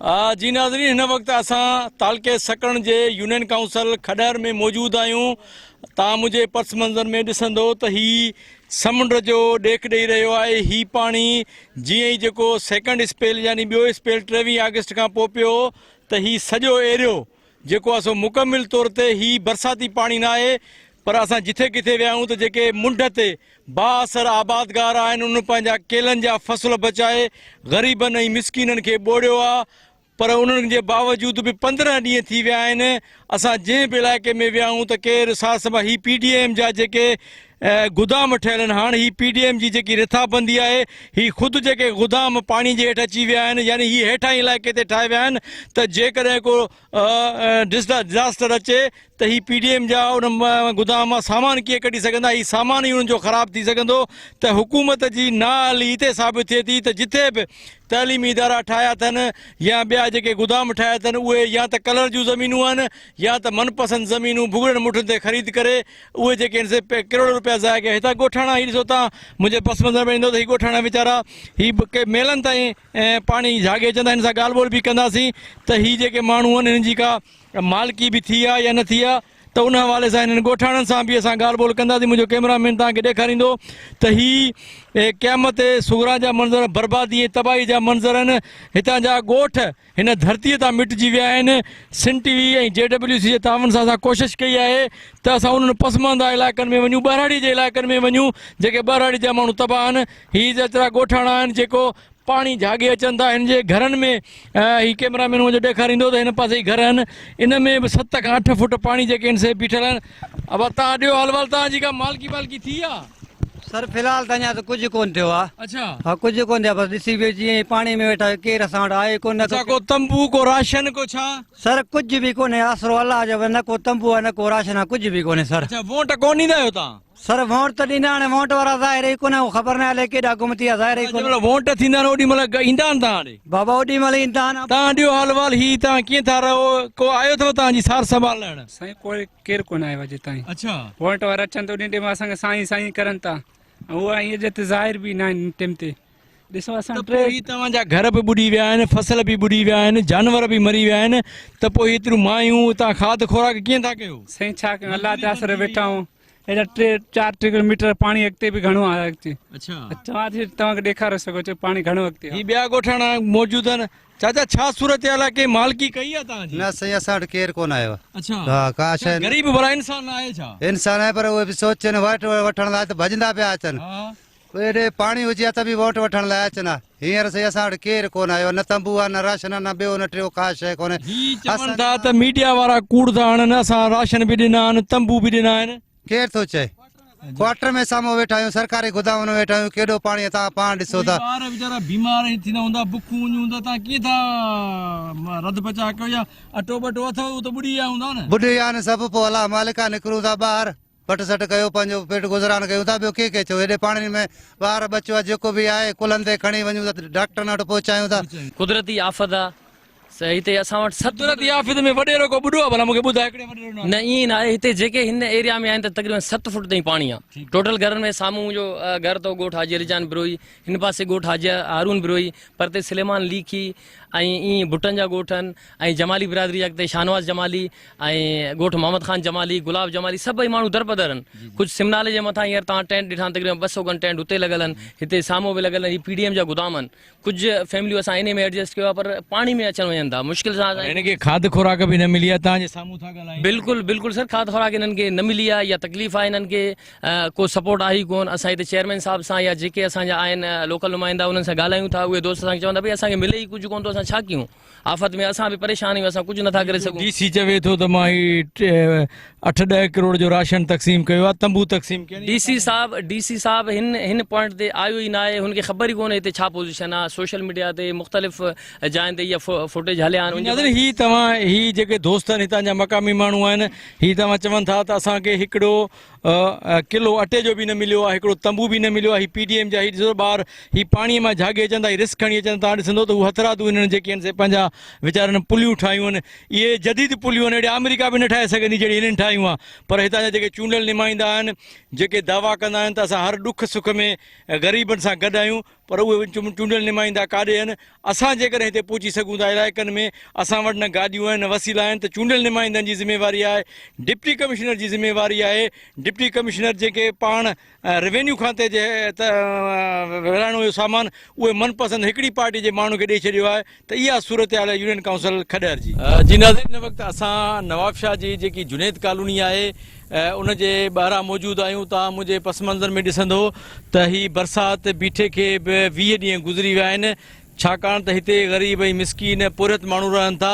جي ناظرين هن وقت اسان تعلقي سڪرنڊ جي يونين ڪائونسل کڏهر ۾ موجود آهيون تان منهنجي پس منظر ۾ ڏسندو ته هي سمنڊ جو ڏيک ڏئي رهيو آهي هي پاڻي جيئن ئي جيڪو سيڪنڊ اسپيل يعني ٻيو اسپيل 23 آگسٽ کان پوء پيو ته هي سڄو ايريو جيڪو آهي سو مڪمل طور تي هي برساتي پاڻي ناهي پر اسان جٿي ڪٿي ويا آهيون ته جيڪي منڍ تي بااثر آبادگار آهن انهن پنهنجا ڪيلن جا فصل بچائي غريبن ۽ مسڪينن کي ٻوڙيو آ پر انهن جي باوجود به 15 ڏينهن ٿي ويا آهن اسان جنهن به علائقي ۾ ويا آهيون ته ڪير سار سنڀال هي پي ڊي ايم جا جيڪي گدام ٺهيل آهن هاڻ هي پي ڊي ايم جي جيڪي رٿابندي آهي هي خود جيڪي گدام پاڻي جي هيٺ اچي ويا آهن يعني هي هيٺاهين علائقي تي ٺاهيا ويا آهن ته جيڪڏهن ڪو ڊزاسٽر اچي ته هي پي ڊي ايم جا ان گدام مان سامان ڪيئن ڪڍي سگهندا، هي سامان ئي انهن جو خراب ٿي سگهندو ته حڪومت جي نااهلي هتي ثابت ٿئي ٿي ته جٿي به تعليمي ادارا ٺاهيا اٿن يا ٻيا جيڪي گدام ٺاهيا اٿن اهي يا ته ڪلر جون زمينون آهن يا ته من پسند زمينون ڀڳڙن مٺن تي خريد ڪري اهي جيڪي آهن سي ڪروڙين روپيا ضايع ڪيا هتان ڳوٺاڻا هي ڏسو تان منهنجي پس منظر ۾ ايندو ته هي ڳوٺاڻا ويچارا هي ڪي ميلن تائين پاڻي جهاڳي اچن ٿا هن سان ڳالهه ٻولهه به ڪنداسين ته هي جيڪي ماڻهو آهن هنن جي ڪا مالڪي به ٿي آهي يا نه ٿي آهي ته ان حوالي سان هنن ڳوٺاڻن سان به اسان ڳالهه ٻولهه ڪنداسين منهنجو ڪيمرا مين توهان کي ڏيکاريندو ته هي قيامت صغريٰ جا منظر بربادي ۽ تباهي جا منظر آهن هتان جا ڳوٺ هن ڌرتيء تان مٽجي ويا آهن. سن ٽي وي ۽ جي ڊبليو سي جي تعاون سان اسان ڪوشش ڪئي آهي ته اسان انهن پسمانده علائقن ۾ وڃون، ٻهراڙي جي علائقن ۾ وڃون جيڪي ٻهراڙي جا ماڻهو تباهه آهن. هي ايترا ڳوٺاڻا آهن جيڪو پاڻي جهاڳي اچن ٿا هن جي گهرن ۾ هي ڪيمرا مين منهنجو ڏيکاريندو ته هن پاسي گهر آهن ان ۾ به 7 کان 8 فوٽ پاڻي جيڪي آهن سي بيٺل آهن. ابا تان ڏيو حال احوال تان جي ڪا مالڪي والڪي ٿي آ؟ سر في الحال ته اڃا ته ڪجهه ڪونه ٿيو آ. اڇا. ها ڪجهه ڪونه ٿيو آ بس ڏسي پيو جيئن ئي پاڻي ۾ ويٺا آهيو ڪير اسان وٽ آيو ڪونه نه اڇا ڪو تنبو ڪو راشن ڪو ڇا؟ سر ڪجهه به ڪونهي آسرو الله جو نه ڪو تنبو آ نه ڪو راشن آ ڪجهه به ڪونهي سر. اڇا ووٽ ڪونه ڏيندا آهيو تان؟ سر ووٽ ته ڏيندا هاڻي ووٽ وارا ظاهر ئي ڪونه خبر ناهي الائي ڪيڏا گم ٿي ويا ظاهر ئي ڪونه. جنهن مهل ووٽ ٿيندا آهن اوڏي مهل ايندا آهن تان ڏي؟ بابا اوڏي مهل ايندا آهن. تان ڏيو حال احوال هي تان ڪيئن ٿا رهو ڪو آيو اٿو تان جي سار سنڀال لهڻ؟ سائين ڪوئي ڪير ڪونه آيو اڄ تائين. اڇا. ووٽ وارا اچن ته انهي ٽيم اسان کي سائين سائين ڪرن ٿا ۽ اها ائين جت ظاهر به ناهن ان ٽيم تي ڏسو اسان ته پوء هي توهان جا گهر به ٻڏي ويا آهن فصل به ٻڏي ويا آهن جانور به مري ويا آهن ته پوء هيتريون مايون اتان کاڌ خوراڪ ڪيئن ٿا ڪيو؟ سائين ڇا ڪيون الله تي آسري ويٺا آهيون ايڏا ٽي چار ٽي ڪلو ميٽر پاڻي اڳتي به گهڻو آهي اڳتي. اڇا. چوان ٿي توهان کي ڏيکاري سگهو ڇو پاڻي گهڻو اڳتي آهي. هي ٻيا ڳوٺاڻا موجود آهن چاچا ڇا صورتحال آهي ڪنهن مالڪي ڪئي آهي توهان جي؟ نه سائين اسان وٽ ڪير ڪونه آيو آهي. اڇا. ها ڪا شيء نه. غريب ڀلا انسان نه آهي ڇا؟ انسان آهي پر اهي به سوچين ووٽ وٺڻ لاء ته ڀڄندا پيا اچن. ها. ايڏي پاڻي هجي ها ته به ووٽ وٺڻ لاء اچن ها. هينئر سائين اسان وٽ ڪير ڪونه آيو آهي نه تنبو آهي نه راشن آهي نه ٻيو نه ٽيو ڪا شيء ڪونهي. هي چون ٿا ته ميڊيا وارا ڪوڙ ٿا هڻن اسان راشن به ڏنا آهن تنبو به ڏنا آهن. ڪير ٿو چئي. ڪوارٽر ۾ سامهون ويٺا آهيون سرڪاري گدامن ۾ ويٺا آهيون ڪيڏو پاڻي آهي توهان پاڻ ڏسو ٿا. ٻار ويچارا بيمار ٿيندا هوندا بکون اڃون هوندا توهان ڪيئن ٿا رڌ پچاء ڪيو يا اٽو ٻٽو اٿو اهو ته ٻڏي ويا هوندا نه. ٻڏي ويا آهن سڀ پوء الله مالڪ آهي نڪرون ٿا ٻاهر پٽ سٽ ڪيو پنهنجو پيٽ گذران ڪيون ٿا ٻيو ڪنهن کي چئون هيڏي پاڻين ۾ ٻار ٻچو آهي جيڪو به آهي ڪلهن تي کڻي وڃون ٿا ڊاڪٽرن وٽ پهچايون ٿا. قدرتي آفت آ سر هتي اسان وٽ ست قدرتي آفت ۾ وڏيرو ڪو ٻڏو آ ڀلا مونکي ٻڌاء هڪڙي وڏيرو نالو. نه ائين ناهي هتي جيڪي هن ايريا ۾ آهن ته تقريبن ست فوٽ تائين پاڻي آ ٽوٽل گهرن ۾ سامهون جو گهر اٿو ڳوٺ حاجي علي جان بروهي هن پاسي ڳوٺ حاجي هارون بروهي پرتي سليمان ليکي ۽ ائين ڀٽن جا ڳوٺ آهن ۽ جمالي برادري جا اڳتي شاهنواز جمالي ۽ ڳوٺ محمد خان جمالي گلاب جمالي سڀئي ماڻهو درپدر آهن ڪجهه سمنالي جي مٿان هينئر توهان ٽينٽ ڏٺا آهن تقريبن 200 کن ٽينٽ اتي لڳل آهن هتي سامهون به لڳل آهن هي پي ڊي ايم جا گدام آهن ڪجهه فيمليون اسان انهي ۾ ايڊجسٽ ڪيو آهي پر پاڻي ۾ اچن وڃن ٿا مشڪل سان اسان هن کي کاڌ خوراڪ به نه ملي آهي توهان جي سامهون ٿا ڳالهايون. بلڪل بلڪل سر کاڌ خوراڪ انهن کي نه ملي آهي يا تڪليف آهي انهن کي ڪو سپورٽ آهي ئي ڪون اسان هتي چيئرمين صاحب سان يا جيڪي اسان جا آهن لوڪل نمائندا انهن سان ڳالهايون ٿا اهي دوست اسان کي چون ٿا ڀئي اسان کي ملي ئي ڪجهه ڪون ٿو اسان ڇا ڪيون آفت ۾ اسان به پريشان آهيون اسان ڪجهه نٿا ڪري سگهون. ڊي سي چوي ٿو ته مان هي اٺ ڏهه ڪروڙ جو راشن تقسيم ڪيو آهي تنبو تقسيم ڪيا آهن. ڊي سي صاحب ڊي سي صاحب هن هن پوائنٽ تي آيو ئي ناهي هن کي خبر ئي ڪونهي هتي ڇا پوزيشن آهي سوشل ميڊيا تي مختلف جاين تي اها فوٽيج هليا آهن ان جي ناظرين هي توهان هي جيڪي دوست آهن هتان جا مقامي ماڻهو آهن هي توهان چون ٿا ته اسان کي هڪڙو ڪلو اٽي جو به نه مليو آهي هڪڙو تنبو به نه مليو آهي هي پي ڊي ايم جا هي ڏسو ٻار هي پاڻي مان جهاڳي اچن ٿا هي رسڪ کڻي اچن ٿا ڏسندو ته هو هٿرادو هنن جيڪي آهن سي پنهنجا ويچارن پليون ٺاهيون آهن اهي جديد پليون آهن اهڙي آمريڪا به نه ٺاهي سگهندي جهڙي هنن ٺاهيون آهن پر هتان جا جيڪي چونڊيل نمائندا آهن جيڪي دعويٰ ڪندا آهن ته اسان هر ڏک سک ۾ غريبن سان گڏ آهيون. پر اهي چونڊيل نمائندا ڪاڏي آهن اسان جيڪڏهن هتي پهچي سگهون ٿا علائقن ۾ اسان وٽ نه گاڏيون آهن نه وسيلا آهن ته چونڊيل نمائندن جي ذميواري آهي ڊپٽي ڪمشنر جي ذميواري آهي ڊپٽي ڪمشنر جيڪي پاڻ روينيو کاتي جي ورهائڻو هيو سامان اهي من پسند هڪڙي پارٽي جي ماڻهن کي ڏئي ڇڏيو آهي ته اها صورتحال آهي يونين ڪائونسل کڏهر جي. جي ناظرين هن وقت اسان نوابشاهه جي جيڪي جنيد ڪالوني آهي ان جي ٻاهران موجود آهيون توهان منهنجي پس منظر ۾ ڏسندو ته هي برسات بيٺي کي به 20 ڏينهن گذري ويا آهن ڇاڪاڻ ته هتي غريب ۽ مسڪين پورهيت ماڻهو رهن ٿا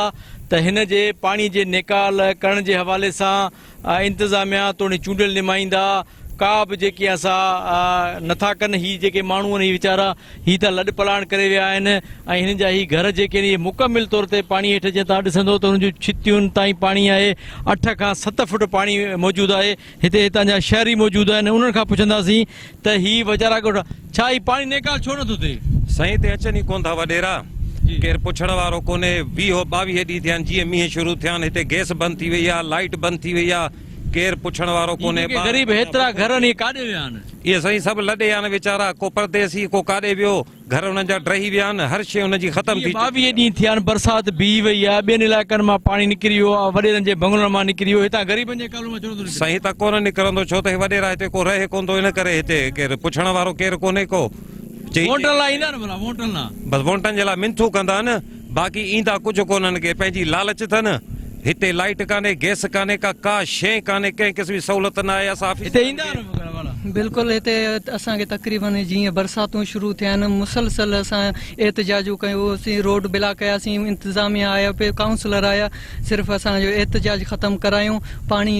ته هن جي پاڻي جي نيڪال ڪرڻ جي حوالي سان انتظاميا توڻي چونڊيل نمائندا ڪا به جيڪي آهي سا نٿا ڪن هي جيڪي ماڻهو آهن هي ويچارا هي ته لڏ پلاڻ ڪري ويا آهن ۽ هنن جا هي گهر جيڪي آهن اهي مڪمل طور تي پاڻي هيٺ جيئن توهان ڏسندو ته هنن جون ڇتين تائين پاڻي آهي 8 کان 7 فوٽ پاڻي موجود آهي هتي هتان جا شهري موجود آهن انهن کان پڇنداسين ته هي ويچارا ڳوٺ ڇا هي پاڻي نيڪال ڇو نٿو ٿئي؟ سائين هتي اچن ئي ڪونه ٿا وڏيرا، ڪير پڇڻ وارو ڪونهي، ويهه ٻاويهه ڏينهن ٿيا آهن جيئن مينهن شروع ٿيا آهن هتي گئس بند ٿي وئي آهي، لائيٽ بند ٿي وئي آهي، ڪير پڇڻ وارو هي ڪونهي، جيڪي ٻار غريب هيترا گهر آهن اهي ڪاڏي ويا آهن؟ اهي سائين سڀ لڏي ويا آهن ويچارا، ڪو پرديسي ڪو ڪاڏي ويو. گهر انهن جا ڊهي ويا آهن، هر شيء انهن جي ختم ٿي ويهه چڪي 22 ڏينهن ٿيا آهن برسات بيهي وئي آهي، ٻين علائقن مان پاڻي نڪري ويو آهي، وڏيرن جي بنگلن مان نڪري ويو، هتان غريبن جي ڪالوني مان ڇو نٿو نڪري؟ سائين هتان ڪونه نڪرندو ڇو ته هي وڏيرا هتي ڪو رهي ڪونه ٿو ان ڪري هتي ڪير پڇڻ وارو ڪير ڪونهي ڪو چئي ووٽن لاء ايندا آهن ڀلا ووٽن لاء. بس ووٽن جي لاء منٿون ڪندا آهن باقي ايندا ڪجهه ڪونهن ڪي پنهنجي لالچ اٿن هتي لائيٽ ڪانهي گئس ڪانهي ڪا ڪا شيء ڪانهي ڪنهن قسم جي سهولت ناهي اسان هتي آفيسرن ايندا کي. آهن وغيره والا. بلڪل هتي اسان کي تقريبن جيئن برساتون شروع ٿيا آهن مسلسل اسان احتجاجون ڪيوسين روڊ بلاڪ ڪياسين انتظاميا آيا پي ڪائونسلر آيا صرف اسان جو احتجاج ختم ڪرايون پاڻي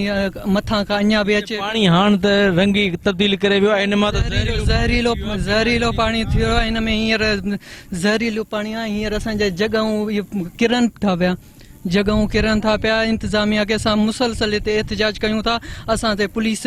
مٿان کان اڃا به اچي پاڻي هاڻ ته رنگ ئي تبديل ڪري ويو آهي ان مان ته زهريلو زهريلو زهريلو پاڻي ٿي ويو آهي هن ۾ هينئر زهريلو پاڻي آهي هينئر اسان جا جڳهون ڪرن ٿا پيا جڳهون ڪرن ٿا پيا انتظاميا کي اسان مسلسل هتي احتجاج ڪيون ٿا اسان تي پوليس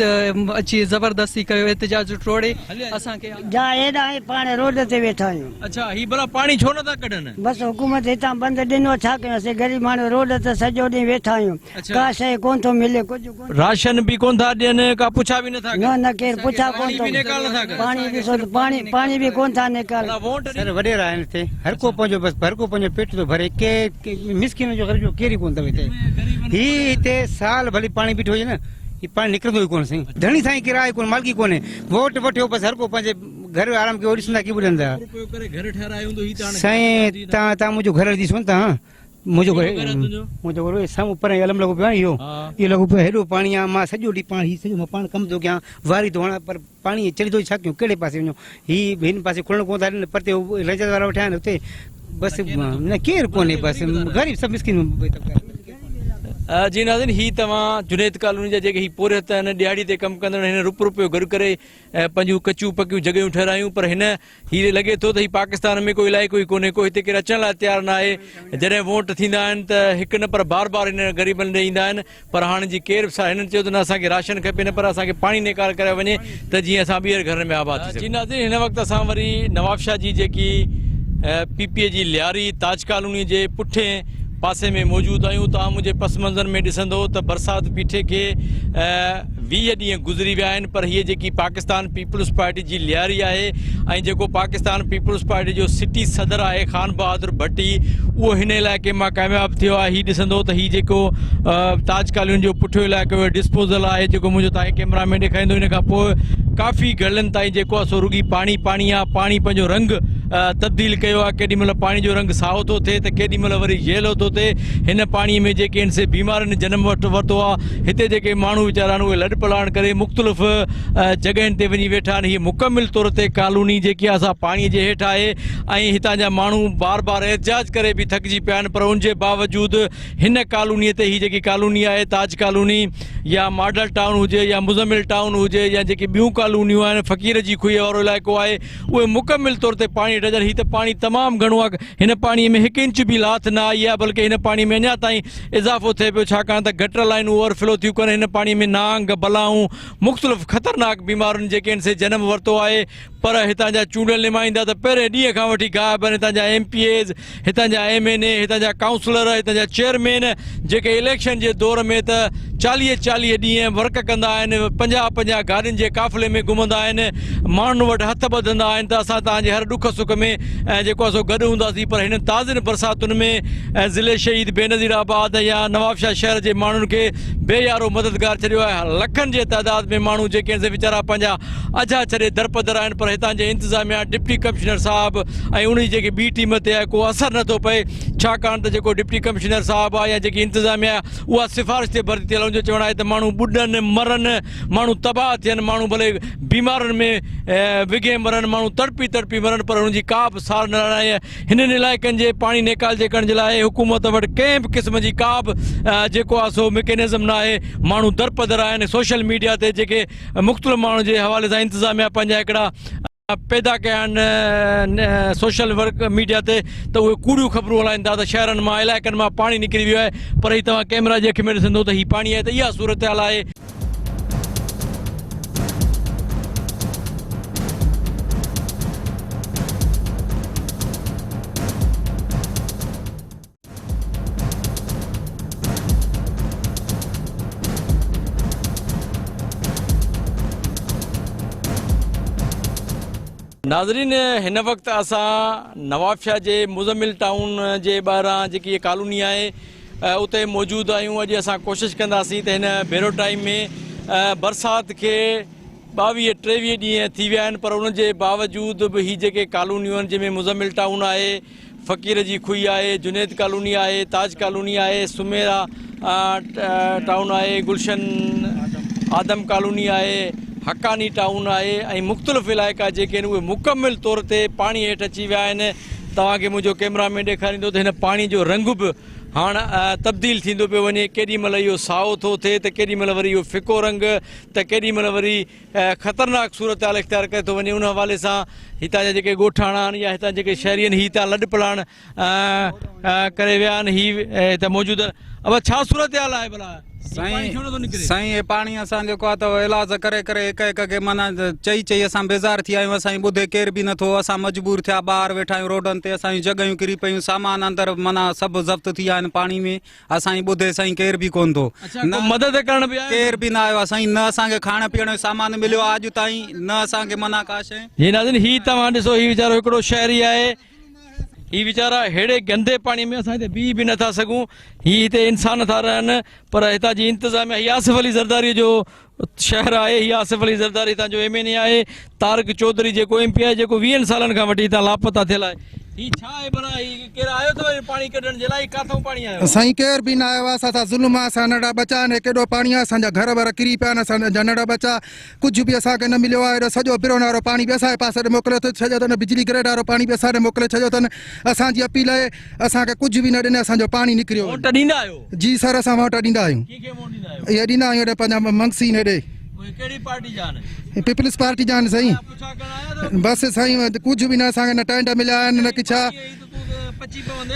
اچي زبردستي ڪيو احتجاج ٽوڙي اسان کي. جا هيڏانهن آهي پاڻ روڊ تي ويٺا آهيون. اڇا هي ڀلا پاڻي ڇو نٿا ڪڍن. بس حڪومت هتان بند ڏنو ڇا ڪيون اسين غريب ماڻهو روڊ تي سڄو ڏينهن ويٺا آهيون ڪا شيء ڪون ٿو ملي ڪجهه ڪون. راشن به ڪون ٿا ڏين ڪا پڇا به نٿا ڪن. نه نه ڪير پڇا ڪون پاڻي ٿو به نيڪال نٿا ڪن. پاڻي ڏسو ته پاڻي پاڻي به ڪون ٿا نيڪال. ڀلا ووٽ سر وڏيرا آهن هتي هر ڪو پنهنجو بس هر ڪو پنهنجو پيٽ ٿو ڀري ڪي مسڪين جو غريب جو ڪير ئي ڪونه اٿو هتي هي هتي سال ڀلي پاڻي بيٺو هجي نه هي پاڻي نڪرندو ئي ڪونه سائين ڌڻي سائين ڪرايو ڪونه مالڪي ڪونهي ووٽ وٺيو بس هر ڪو پنهنجي گهر آرام ڪيو ڏسندا ڪي ٻڌندا سائين تان تان منهنجو گهر ڏسو نه تان منهنجو گهر منهنجو گهر سامهون پري علم لڳو پيو آهي اهو اهو لڳو پيو هيڏو پاڻي آهي مان سڄو ڏينهن پاڻي هي سڄو مان پاڻ ڪم ٿو ڪيان واري ٿو هڻان پر پاڻي چڙهي ٿو ڇا ڪيون ڪهڙي پاسي وڃون هي هن پاسي کلڻ ڪونه ٿا ڏين پرتي رينجرز وارا ويٺا آهن اتي بس نه ڪير ڪونهي بس غريب سڀ مسڪين. جي ناظرين هي توهان جنيد ڪالوني جا جيڪي هي پورهيت آهن ڏهاڙي تي ڪم ڪندڙ هن روپ روپيو گڏ ڪري پنهنجون ڪچيون پڪيون جڳهيون ٺهرايون پر هن هي لڳي ٿو ته هي پاڪستان ۾ ڪو علائقو ئي ڪونهي ڪو هتي ڪير اچڻ لاء تيار ناهي جڏهن ووٽ ٿيندا آهن ته هڪ نه پر بار بار هن غريبن ڏي ايندا آهن پر هاڻ جي ڪير به هنن چيو ته نه اسان کي راشن کپي نه پر اسان کي پاڻي نيڪال ڪرايو وڃي ته جيئن اسان ٻيهر گهرن ۾ آباد ٿي سگهون. جي ناظرين هن وقت اسان وري نوابشاهه جي جيڪي پي پي جي لياري تاج ڪالوني جي پٺين پاسي ۾ موجود آهيون توهان منهنجي پس منظر ۾ ڏسندو ته برسات بيٺي کي 20 ڏينهن گذري ويا آهن پر هيء جيڪي پاڪستان پيپلز پارٽي جي لياري آهي ۽ جيڪو پاڪستان پيپلز پارٽي جو سٽي صدر آهي خان بهادر ڀٽي اهو هن علائقي مان ڪامياب ٿيو آهي هي ڏسندو ته هي جيڪو تاج ڪالوني جو پٺيون علائقو ڊسپوزل آهي جيڪو منهنجو تائين ڪيمرا مين ڏيکاريندو ان کان پوء ڪافي گهڙين تائين جيڪو آهي سو رڳي پاڻي پاڻي آهي پاڻي پنهنجو رنگ تبديل ڪيو آهي ڪيڏي مهل پاڻي جو رنگ سائو ٿو ٿئي ته ڪيڏي مهل وري ييلو ٿو ٿئي هن پاڻي ۾ جيڪي آهن سي بيمارين جنم ورتو آهي هتي جيڪي ماڻهو ويچارا آهن اهي لڏ پلاڻ ڪري مختلف جڳهين تي وڃي ويٺا آهن هي مڪمل طور تي ڪالوني جيڪي آهي سا پاڻي جي هيٺ آهي ۽ هتان جا ماڻهو بار بار احتجاج ڪري به ٿڪجي پيا آهن پر ان جي باوجود هن ڪالوني تي هي جيڪي ڪالوني آهي تاج ڪالوني يا ماڊل ٽائون هجي يا مزمل ٽائون هجي يا جيڪي ٻيون ڪالونيون آهن فقير جي کوهي وارو علائقو آهي اهي مڪمل طور تي پاڻي هيٺ اچن هي ته پاڻي تمام گهڻو آهي هن پاڻي ۾ هڪ انچ به لاٿ نه آئي آهي بلڪه هن پاڻي ۾ اڃا تائين اضافو ٿئي پيو ڇاڪاڻ ته گٽر لائنون اوور فلو ٿيون ڪن هن پاڻي ۾ نانگ بلائون مختلف خطرناڪ بيمارين جيڪي آهن سي جنم ورتو آهي پر هتان جا چونڊيل نمائندا ته پهرين ڏينهن کان وٺي غائب آهن هتان جا ايم پي ايز هتان جا ايم اين اي هتان جا ڪائونسلر هتان جا چيئرمين جيڪي اليڪشن جي دور ۾ ته 40 40 ڏينهن ورڪ ڪندا آهن 50 50 گاڏين جي قافلي ۾ گهمندا آهن ماڻهن وٽ هٿ ٻڌندا آهن ته اسان توهان جي هر ڏک سک سک ۾ جيڪو آهي سو گڏ هونداسين پر هن تازين برساتن ۾ ضلعي شهيد بينظير آباد يا نوابشاهه شهر جي ماڻهن کي بي يارو مددگار ڇڏيو آهي لکن جي تعداد ۾ ماڻهو جيڪي آهن سي ويچارا پنهنجا اجها ڇڏي درپدر آهن پر هتان جي انتظاميا ڊپٽي ڪمشنر صاحب ۽ ان جي جيڪي ٻي ٽيم تي آهي ڪو اثر نٿو پئي ڇاڪاڻ ته جيڪو ڊپٽي ڪمشنر صاحب آهي يا جيڪي انتظاميا اها سفارش تي ڀرتي ٿيل آهي ان جو چوڻ آهي ته ماڻهو ٻڏن مرن ماڻهو تباهه ٿين، ماڻهو ڀلي بيمارين ۾ وگهي مرن، ماڻهو تڙپي تڙپي مرن پر انهن جي ڪا به سار نه لهڻ آئي. هنن علائقن جي پاڻي نيڪال جي ڪرڻ جي لاء حڪومت وٽ ڪنهن به قسم جي ڪا به جيڪو آهي سو مڪينزم نه آهي، ماڻهو درپدر آهن، سوشل ميڊيا تي جيڪي مختلف ماڻهن جي حوالي سان انتظاميا پنهنجا هڪڙا. پيدا ڪيا آهن سوشل ورڪ ميڊيا تي ته اهي ڪوڙيون خبرون هلائين ٿا ته شهرن مان علائقن مان پاڻي نڪري ويو آهي پر هي توهان ڪئميرا جي اک ۾ ڏسندو ته هي پاڻي آهي ته اها صورتحال آهي. ناظرين هن وقت اسان نوابشاهه جي مزمل ٽائون جي ٻاهران جيڪي هي ڪالوني آهي اتي موجود آهيون اڄ اسان ڪوشش ڪنداسين ته هن ڀيرو ٽائيم ۾ برسات کي ٻاويهه ٽيويهه ڏينهن ٿي ويا آهن پر ان جي باوجود به هي جيڪي ڪالونيون آهن جنهن ۾ مزمل ٽائون آهي فقير جي کوهي آهي، جنيد ڪالوني آهي، تاج ڪالوني آهي، سميرا ٽائون آهي، گلشن آدم ڪالوني آهي، حقاني ٽائون آهي ۽ مختلف علائقا جيڪي آهن اهي مڪمل طور تي پاڻي هيٺ اچي ويا آهن. توهان کي منهنجو ڪيمرا مين ڏيکاريندو ته هن پاڻي جو رنگ به هاڻ تبديل ٿيندو پيو وڃي، ڪيڏي مهل اهو سائو ٿو ٿئي ته ڪيڏي مهل وري اهو ڦڪو رنگ ته ڪيڏي مهل وري خطرناڪ صورتحال اختيار ڪري ٿو وڃي ان حوالي سان هتان جا جيڪي ڳوٺاڻا آهن يا هتان جيڪي شهري آهن هي هتان لڏ پلاڻ ڪري ويا آهن هي هتي موجود آهن ابا ڇا صورتحال آهي ڀلا سائين سائين هي پاڻي اسان جيڪو آ ته ايلاز ڪري ڪري هڪ هڪ کي معنيٰ چئي چئي اسان بيزار ٿي آيون اسان جي ٻڌي ڪير به نٿو اسان مجبور ٿيا ٻاهر ويٺا آهيون روڊن تي اسان جون جڳهيون ڪري پيون سامان اندر معنيٰ سڀ ضبط ٿي ويا آهن پاڻي ۾ اسان جي ٻڌي سائين ڪير به ڪون ٿو نه مدد ڪرڻ به آيو ڪير به نه آيو آ سائين نه اسان کي کائڻ پيئڻ جو سامان مليو آ اڄ تائين نه اسان کي معنيٰ ڪا شيء. جي ناظرين هي توهان ڏسو هي ويچارو هڪڙو شهري آهي هي ويچارا ههڙي گندي پاڻي ۾ اسان هتي بيهي به نٿا سگهون هي هتي انسان ٿا رهن پر هتان جي انتظاميا هي آصف علي زرداري جو شهر آهي هي آصف علي زرداري هتان جو ايم اين اي آهي طارق چوڌري جيڪو ايم پي آهي جيڪو ويهن سالن کان وٺي هتان لاپتا ٿيل آهي هي ڇا آهي ڀلا هي ڪير آيو اٿو پاڻي ڪڍڻ جي لاء هي ڪاٿئون پاڻي آيو آهي. سائين ڪير به نه آيو آهي اسان سان ظلم آهي اسان ننڍڙا ٻچا آهن هي ڪيڏو پاڻي آهي اسان جا گهر ور ڪري پيا آهن اسان جا ننڍڙا ٻچا ڪجهه به اسان کي نه مليو آهي هيڏو سڄو برون وارو پاڻي به اسان جي پاسي ڏي موڪليو ڇڏيو اٿن بجلي گريڊ وارو پاڻي به اسان ڏي موڪلي ڇڏيو اٿن اسان جي اپيل آهي اسان کي ڪجهه به نه ڏين اسان جو پاڻي نڪريو ووٽ ڏيندا آهيو. جي سر اسان ووٽ ڏيندا آهيون. ڪنهن کي ووٽ ڏيندا آهيو؟ اهي ڏيندا آهيون هيڏي پنهنجا منگسي آهن هيڏي. اهي ڪهڙي پارٽي جا آهن؟ پيپلز پارٽي جا آهن سائين. پڇا ڪرڻ آيا اٿو؟ بس سائين ڪجهه به نه اسان کي نه ٽينٽ مليا آهن نه ڪي ڇا.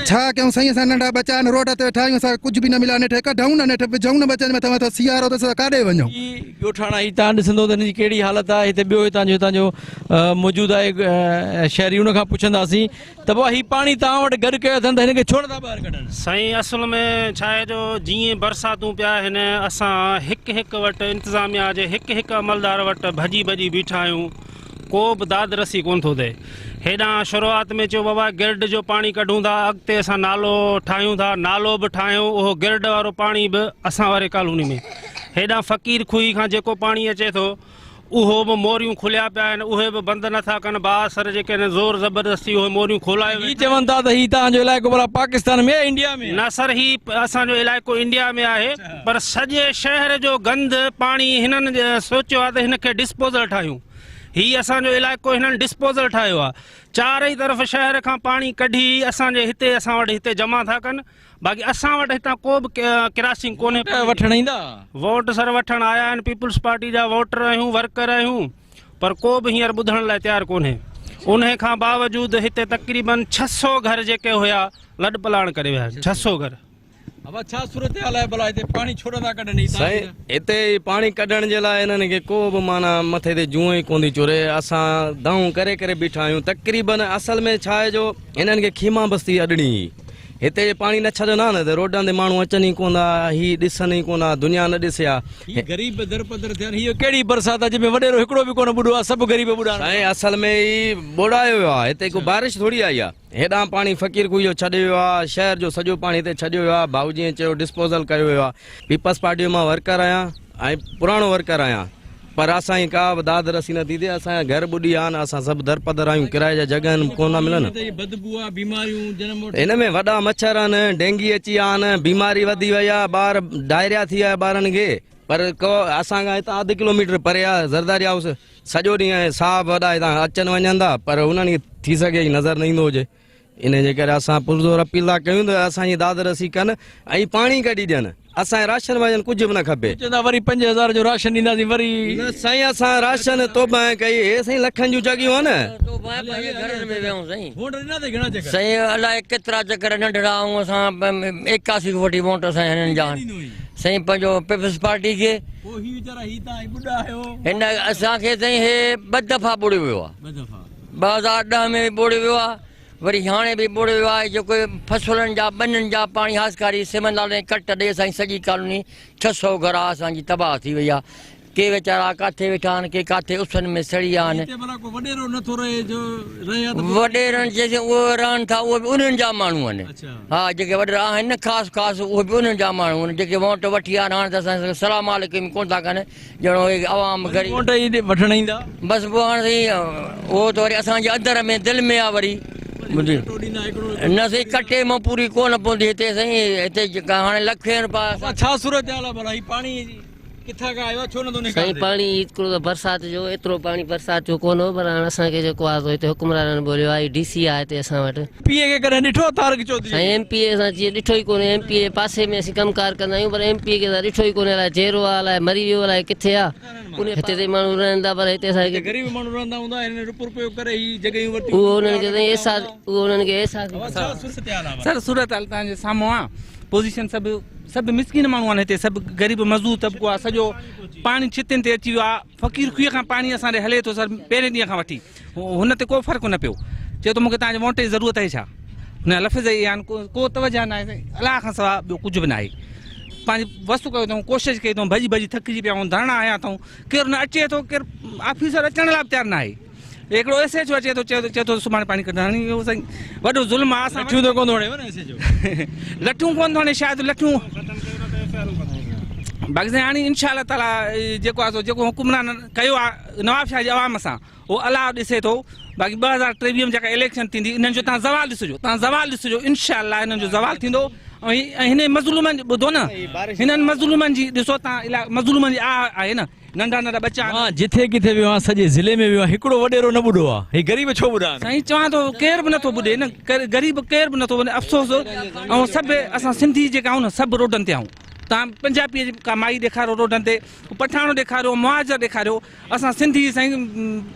ڇا ڪيون سائين اسان ننڍا ٻچا آهن روڊ تي ويٺا آهيون اسان کي ڪجهه به نه مليو آهي نيٺ ڪڍون نه نيٺ وجهون نه ٻچن جي مٿان مٿان سيارو اٿس اسان ڪاڏي وڃون. هي ڳوٺاڻا هي تان ڏسندو ته هن جي ڪهڙي حالت آهي هتي ٻيو هتان جو هتان جو موجود آهي شهري ان کان پڇنداسين ته بابا هي پاڻي توهان وٽ گڏ ڪيو اٿن ته هن کي ڇو نٿا ٻاهر ڪڍن؟ سائين اصل ۾ ڇا آهي جو جيئن برساتون پيا آهن اسان هڪ هڪ وٽ انتظاميا جي هڪ هڪ عملدار وٽ ڀڄي ڀڄي بيٺا آهيون ڪو به داد رسي ڪونه ٿو ٿئي هيڏانهن شروعات ۾ چيو بابا گرڊ جو پاڻي ڪڍون ٿا اڳتي اسان نالو ٺاهيون ٿا نالو به ٺاهيو اهو گرڊ وارو پاڻي به اسان واري ڪالوني ۾ هيڏانهن فقير کوهي کان جيڪو پاڻي اچي ٿو اهو به موريون کليا پيا آهن اهي به بند نه ٿا ڪن بااثر جيڪي آهن زور زبردستي اهي موريون کولائي هي چون ٿا ته هي توهان جو علائقو ڀلا پاڪستان ۾ آهي انڊيا ۾ نه سر هي اسان جو علائقو انڊيا ۾ آهي پر سڄي شهر جو گند پاڻي هنن سوچيو آهي ته هن کي ڊسپوزل ٺاهيون هي اسان جو علائقو هنن ڊسپوزل ٺاهيو آهي چارئي طرف شهر کان پاڻي ڪڍي اسان جي هتي اسان وٽ هتي جمع ٿا ڪن باقي اسان وٽ هتان ڪو به ڪراسنگ ڪونهي. ووٽ وٺڻ ايندا؟ ووٽ سر وٺڻ آيا آهن پيپلز پارٽي جا ووٽر آهيون ورڪر آهيون پر ڪو به هينئر ٻڌڻ لاء تيار ڪونهي انهي کان باوجود هتي تقريبن 600 گهر جيڪي هيا لڏپلاڻ ڪري ويا آهن 600 گهر. ابا ڇا صورتحال آهي ڀلا هتي پاڻي ڇو نٿا ڪڍن هي سائين هتي پاڻي ڪڍڻ جي لاء انهن کي ڪو به معنيٰ مٿي تي جونء ئي ڪوندي چوري اسان دانهون ڪري ڪري بيٺا آهيون تقريبن اصل ۾ ڇا آهي جو هنن کي خيما بستي اڏڻي هئي. هتي جي پاڻي نه ڇڏن ها نه ته روڊن تي ماڻهو اچن ئي ڪونه ها، هي ڏسن ئي ڪونه ها، دنيا نه ڏسي ها. هي غريب درپدر ٿيا آهن، هيء ڪهڙي برسات آهي جنهن ۾ وڏيرو هڪڙو به ڪونه ٻڏو آهي، سڀ غريب ٻڏا آهن. سائين اصل ۾ هي ٻوڙايو ويو آهي، هتي ڪو بارش ٿوري آئي آهي، هيڏانهن پاڻي فقير کوهي جو ڇڏيو ويو آهي، شهر جو سڄو پاڻي هتي ڇڏيو ويو آهي، ڀائو جيئن چيو ڊسپوزل ڪيو ويو آهي. پيپلز پارٽي جو مان ورڪر آهيان ۽ پراڻو ورڪر آهيان. پر اسان جي ڪا به داد رسي نه ٿي ٿئي، اسان جا گهر ٻڏي ويا آهن، اسان سڀ درپدر آهيون، ڪرائي جا جڳهه آهن ڪونه ٿا ملن. هن ۾ وڏا مڇر آهن، ڊينگي اچي ويا آهن، بيماري وڌي وئي آهي، ٻار ڊائريا ٿي ويا آهي ٻارن کي، پر ڪو اسان کان هتان اڌ ڪلوميٽر پري آهي زرداري هائوس، سڄو ڏينهن صاحب وڏا هتان اچن وڃن ٿا، پر انهن کي ٿي سگهي نظر نه ايندو هجي. انهيء جي ڪري اسان پرزور اپيل ٿا ڪيون ته اسان جي داد رسي ڪن ۽ پاڻي ڪڍي ڏين. اسان کي راشن واشن ڪجهه به نه کپي. چوندا وري 5000 جو راشن ڏينداسين وري. نه سائين اسان راشن توبهه ڪئي هي سائين لکن جون جڳهيون آهن. توبهه پنهنجي گهرن ۾ ويون سائين. ووٽ ڏنا اٿئي گهڻا چڪر. سائين الائي ڪيترا چڪر ننڍڙا آهيون اسان 81 کان وٺي ووٽ اسان هنن جا آهن سائين پنهنجو پيپلز پارٽي کي. پوء هي ويچارا هي تان هي ٻڏا آهيو. هن اسان کي سائين هي ٻه دفعا ٻوڙيو ويو آهي. ٻه دفعا. 2010 ۾ به ٻوڙيو ويو آهي وري هاڻي به ٻوڙيو ويو آهي جيڪو فصلن جا ٻنين جا پاڻي هاسڪاري سمن لال ۽ ڪٽ ڏئي اسان جي سڄي ڪالوني 600 گهر آهي اسان جي تباهه ٿي وئي آهي ڪي ويچارا ڪاٿي ويٺا آهن ڪي ڪاٿي اسن ۾ سڙي ويا آهن. هتي ڀلا ڪو وڏيرو نه ٿو رهي جو رهي ها ته پوء. وڏيرن جيسين اهي رهن ٿا اهي به انهن جا ماڻهو آهن ها جيڪي وڏيرا آهن نه خاص خاص اهي به انهن جا ماڻهو آهن جيڪي ووٽ وٺي ويا آهن هاڻي ته اسان سان سلام عليڪم ڪونه ٿا ڪن ڄڻو هي عوام غريب. ووٽ ئي وٺڻ ايندا. بس پوء هاڻ سائين اهو ته وري اسان جي اندر ۾ دل ۾ آ وري ٻڌي نه سائين ڪٽي مان پوري ڪونه پوندي هتي سائين هتي جيڪا هاڻي لکين روپيا بابا ڇا صورتحال آ ڀلا هي پاڻي ڪٿان کان آيو آ ڇو نٿو نڪال سائين ٿئي. پاڻي هڪڙو ته برسات جو ايترو پاڻي برسات جو ڪونه هو پر هاڻ اسان کي جيڪو آ سو هتي حڪمرانن ٻوليو آ هي ڊي سي آ هتي اسان وٽ. پي اي کي ڪڏهن ڏٺو آ طارق چوڌري سائين کي. ايم پي اي اسان جيئن ڏٺو ئي ڪونهي ايم پي اي جي پاسي ۾ اسين ڪم ڪار ڪندا آهيون پر ايم پي اي کي اسان ڏٺو ئي ڪونهي الائي جيئرو آ الائي مري ويو الائي ڪٿي آ هتي ته ماڻهو رهن ٿا پر هتي اسان هتي کي غريب ماڻهو رهندا هوندا هنن رپ رپيو ڪري هي جڳهيون ورتيون اهو انهن کي سائين احساس اهو انهن کي احساس بابا ڇا صورتحال آ سر صورتحال توهان جي سامهون آ پوزيشن سڀ سڀ مسڪين ماڻهو آهن هتي سڀ غريب مزدور طبقو آ سڄو پاڻي ڇتين تي اچي ويو آ فقير کوهه کان پاڻي اسان ڏي هلي ٿو سر پهرين ڏينهن کان وٺي هن تي ڪو فرق نه پيو. چئي ٿو مون کي توهان جي ووٽ جي ضرورت آهي ڇا؟ هن جا لفظ اهي آهن، ڪو توجهه ناهي سائين، الله کان سواء ٻيو ڪجهه به ناهي. پنهنجي وس ڪيو اٿئون، ڪوشش ڪئي اٿئون، ڀڄي ڀڄي ٿڪجي پيا آهيون، ڌرڻا هنيا اٿئون، ڪير نه اچي ٿو، ڪير آفيسر اچڻ لاء به تيار ناهي. هڪڙو ايس ايڇ او اچي ٿو، چئي ٿو سڀاڻي پاڻي ڪڍندا. هاڻي اهو سائين وڏو ظلم آهي. اسان لٺيون ته ڪونه ٿو هڻيو نه ايس ايڇ او؟ لٺيون ڪونه ٿو هڻي، شايد لٺيون باقي سائين هاڻي انشاء الله تعاليٰ جيڪو آهي سو جيڪو حڪمرانن ڪيو آهي نوابشاهه جي عوام سان اهو الله ڏسي ٿو باقي 2023 ۾ جيڪا اليڪشن ٿيندي انهن جو تان زوال ڏسجو تان زوال ڏسجو انشاء الله انهن جو زوال ٿيندو ۽ هن مظلومن ٻڌو نه هنن مظلومن جي ڏسو تان مظلومن جي آه آهي نه ننڍا ننڍا ٻچا آهن. مان جٿي ڪٿي ويو آهيان سڄي ضلعي ۾ ويو آهيان هڪڙو وڏيرو نه ٻڏو آهي هي غريب ڇو ٻڏا آهن. سائين چوان ٿو ڪير به نٿو ٻڏي نه غريب ڪير به نٿو ٻڏي افسوس ۽ سڀ اسان سنڌي جيڪا آهيون نه سڀ روڊن تي آهيون تان پنجابي جي ڪا مائي ڏيکاريو روڊن تي پٺاڻو ڏيکاريو مهاجر ڏيکاريو اسان سنڌي سائين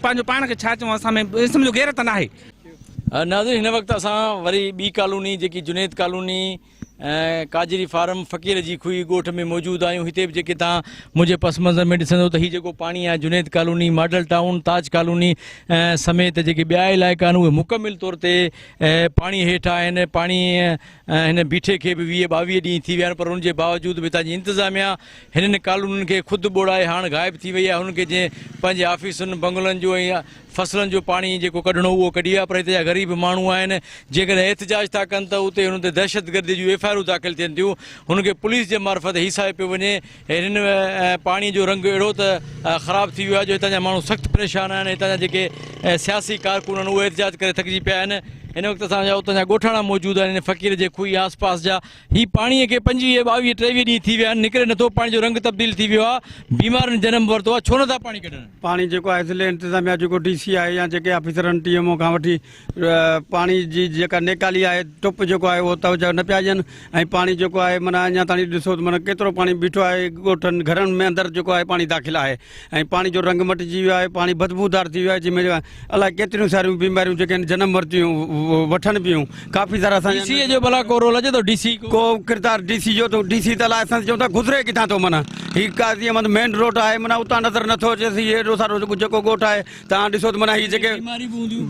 پنهنجو پاڻ کي ڇا چئون اسان ۾ سمجهو غيرت ناهي. ناظرين هن وقت اسان وري ٻي ڪالوني جيڪي جنيد ڪالوني ڪاجري فارم فقير جي کوهي ڳوٺ ۾ موجود آهيون هتي به جيڪي توهان منهنجي پس منظر ۾ ڏسندو ته هي جيڪو پاڻي آهي Junaid colony model town Taj colony سميت جيڪي ٻيا علائقا آهن اهي مڪمل طور تي پاڻي هيٺ آهن پاڻي هن بيٺي کي به 20 22 ڏينهن ٿي ويا آهن پر ان جي باوجود به هتان جي انتظاميا هنن ڪالونين کي خود ٻوڙائي هاڻ غائب ٿي وئي آهي هنن کي جنهن پنهنجي آفيسن بنگلن جو ۽ فصلن جو پاڻي جيڪو ڪڍڻو هو اهو ڪڍي ويا پر هتي جا غريب ماڻهو آهن جيڪڏهن احتجاج ٿا ڪن ته اتي هنن تي دهشتگردي جون ايف I آرون داخل ٿين ٿيون هنن کي پوليس جي معرفت هيسايو پيو وڃي هنن پاڻي جو رنگ اهڙو ته خراب ٿي ويو آهي جو هتان جا ماڻهو سخت پريشان آهن هتان جا جيڪي سياسي ڪارڪن آهن اهي احتجاج ڪري ٿڪجي پيا آهن هن وقت اسان جا اتان جا ڳوٺاڻا موجود آهن هن فقير جي کوهي آس پاس جا هي پاڻي کي 25 22 23 ڏينهن ٿي ويا آهن نڪري نٿو پاڻي جو رنگ تبديل ٿي ويو آهي بيمارين جنم ورتو آهي ڇو نٿا پاڻي ڪڍن. پاڻي جيڪو آهي ضلعي انتظاميا جيڪو ڊي سي آهي يا جيڪي آفيسر آهن ٽي ايم او کان وٺي پاڻي جي جيڪا نيڪالي آهي ٽپ جيڪو آهي اهو توجه نه پيا ڏين ۽ پاڻي جيڪو آهي معنيٰ اڃا تائين ڏسو ته معنيٰ ڪيترو پاڻي بيٺو آهي ڳوٺن گهرن ۾ اندر جيڪو آهي پاڻي داخل آهي ۽ پاڻي جو رنگ مٽجي ويو آهي پاڻي بدبودار ٿي ويو آهي جنهن ۾ الائي ڪيتريون ساريون بيماريون جيڪي آهن جنم ورتيون وٺن پيون ڪافي سارا اسان ڊي سي جو ڀلا ڪو رول اچي ٿو ڊي سي ڪو ڪردار ڊي سي جو ته ڊي سي ته الائي اسان چئون ٿا گذري ڪٿان ٿو معنيٰ هي قاضي احمد مين روڊ آهي معنيٰ اتان نظر نٿو اچي هي ايڏو سارو جيڪو ڳوٺ آهي توهان ڏسو ته معنيٰ هي جيڪي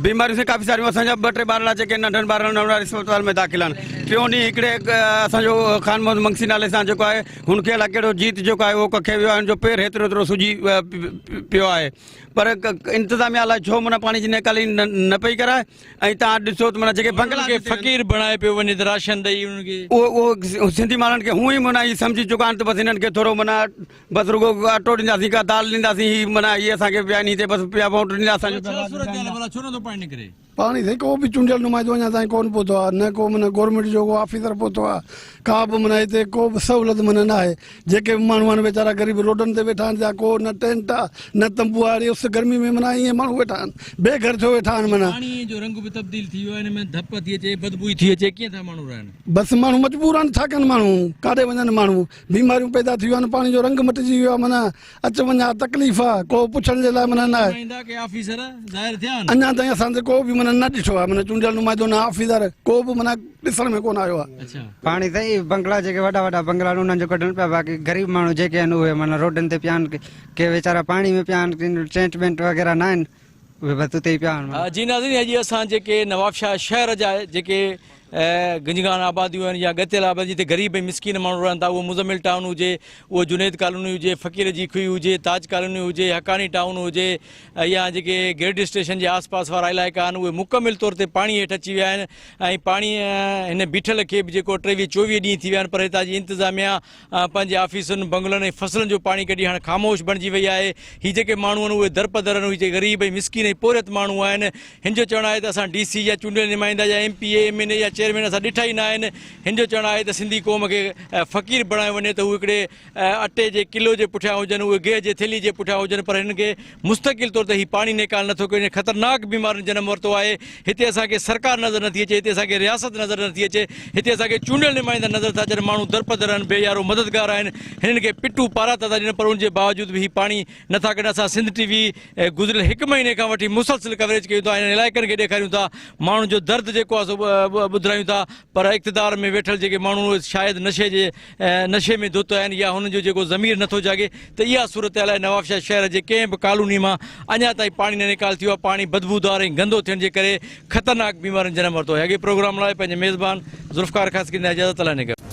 بيماريون سين ڪافي ساريون اسان جا ٻه ٽي ٻارڙا جيڪي ننڍن ٻارڙن اسپتال ۾ داخل آهن ٽيون ڏينهن هڪڙي اسان جو خان محمد منگسي نالي سان جيڪو آهي هن کي الائي ڪهڙو جيت جيڪو آهي اهو ڪکي ويو آهي هن جو پير هيترو هيترو سڄي پيو آهي پر انتظاميا الائي ڇو معنيٰ پاڻي جي نيڪالي نه پئي ڪرائي ۽ توهان ڏسو ته معنيٰ جيڪي بنگلا کي فقير بڻائي پيو وڃي ته راشن ڏئي انهن کي اهو اهو سنڌي ماڻهن کي هونئن ئي معنيٰ هي سمجهي چڪا آهن ته بس هنن کي ٿورو معنيٰ بس رڳو اٽو ڏينداسين ڪا دال ڏينداسين هي معنيٰ هي اسان کي پيا انهي تي بس پيا ووٽ ڏيندا اسان جو ڇا صورتحال آهي ڀلا ڇو نٿو پاڻي نڪري؟ پاڻي سائين ڪو به چونڊيل نمائندو اڃا تائين ڪونه پهتو آهي نه ڪو معنيٰ گورنمينٽ جو ڪو آفيسر پهتو آهي ڪا به معنيٰ هتي ڪو به سهولت معنيٰ نه آهي جيڪي به ماڻهو آهن ويچارا غريب روڊن تي ويٺا آهن يا ڪو نه ٽينٽ آهي نه تنبو آهي اهڙي اس گرمي ۾ معنيٰ ائين ماڻهو ويٺا آهن بي گهر ٿيو ويٺا آهن معنيٰ. پاڻي جو رنگ به تبديل ٿي ويو آهي ان ۾ ڌپ ٿي اچي بدبوئي ٿي اچي ڪيئن ٿا ماڻهو رهن؟ بس ماڻهو مجبور آهن ڇا ڪن ماڻهو ڪاڏي وڃن ماڻهو بيماريون پيدا ٿي ويون آهن پاڻي جو رنگ مٽجي ويو آهي معنيٰ اچ وڃ آ تڪليف آ ڪو پڇڻ جي لاء معنيٰ نه آهي. نمائندا ڪي آفيسر ظاهر ٿيا آهن؟ اڃا تائين اسان تي ڪو به معنيٰ نه ڏٺو آهي معنيٰ چونڊيل نمائندو نه آفيسر ڪو به معنيٰ ڏسڻ ۾ ڪونه آيو آهي. پاڻي ته اهي بنگلا جيڪي وڏا وڏا بنگلا آهن انهن جو ڪڍن پيا باقي غريب ماڻهو جيڪي آهن اهي معنيٰ روڊن تي پيا آهن ڪي ويچارا پاڻي ۾ پيا آهن ڪن ٽينٽ بينٽ وغيره نه آهن اهي بس اتي ئي پيا آهن. جي ناظرين اڄ اسان جيڪي نوابشاهه شهر جا جيڪي گنجگان آباديون آهن يا ڳتيل آبادي جتي غريب ۽ مسڪين ماڻهو رهن ٿا اهو مزمل ٽائون هجي اهو جنيد ڪالوني هجي فقير جي کوهي هجي تاج ڪالوني هجي حقاني ٽائون هجي يا جيڪي گرڊ اسٽيشن جي آس پاس وارا علائقا آهن اهي مڪمل طور تي پاڻي هيٺ اچي ويا آهن ۽ پاڻي هن بيٺل کي به جيڪو 23 24 ڏينهن ٿي ويا آهن پر هتان جي انتظاميا پنهنجي آفيسن، بنگلن ۽ فصلن جو پاڻي ڪڍي هاڻ خاموش بڻجي وئي آهي. هي جيڪي ماڻهو آهن اهي درپدر آهن، اهي جيڪي غريب ۽ مسڪين ۽ پورهيت ماڻهو آهن. هن جو چوڻ آهي ته اسان ڊي سي يا چونڊيل نمائندا يا ايم پي اي، ايم اين اي يا چيئرمين اسان ڏٺا ئي نه آهن. هن جو چوڻ آهي ته سنڌي قوم کي فقير بڻايو وڃي ته هو هڪڙي اٽي جي ڪلو جي پٺيان هجن، اهي گيهه جي ٿيلهي جي پٺيان هجن پر هنن کي مستقل طور تي هي پاڻي نيڪال نٿو ڪيو وڃي، خطرناڪ بيمارين جنم ورتو آهي، هتي اسان کي سرڪار نظر نٿي اچي، هتي اسان کي رياست نظر نٿي اچي، هتي اسان کي چونڊيل نمائندا نظر ٿا اچن، ماڻهو درپدر آهن، بي يارو مددگار آهن، هنن کي پٽو پاراتا ٿا ڏين پر ان جي باوجود به هي پاڻي نٿا ڪڍن، اسان سنڌ ٽي وي گذريل هڪ مهيني کان وٺي مسلسل ڪوريج ڪيون ٿا، هنن علائقن کي ڏيکاريون ٿا، ماڻهن جو درد جيڪو آهي سو ٻڌرايون ٿا پر اقتدار ۾ ويٺل جيڪي ماڻهو شايد نشي جي نشي ۾ ڌت آهن يا هنن جو جيڪو ضمير نٿو جاڳي ته اها صورتحال آهي نوابشاهه شهر جي ڪنهن به ڪالوني مان اڃا تائين پاڻي نه نيڪال ٿيو آهي پاڻي بدبودار ۽ گندو ٿيڻ جي ڪري خطرناڪ بيمارين جنم ورتو آهي اڳئين پروگرام لاء پنهنجي ميزبان ذوالفقار خاصخيلي کان اجازت الله نگهبان.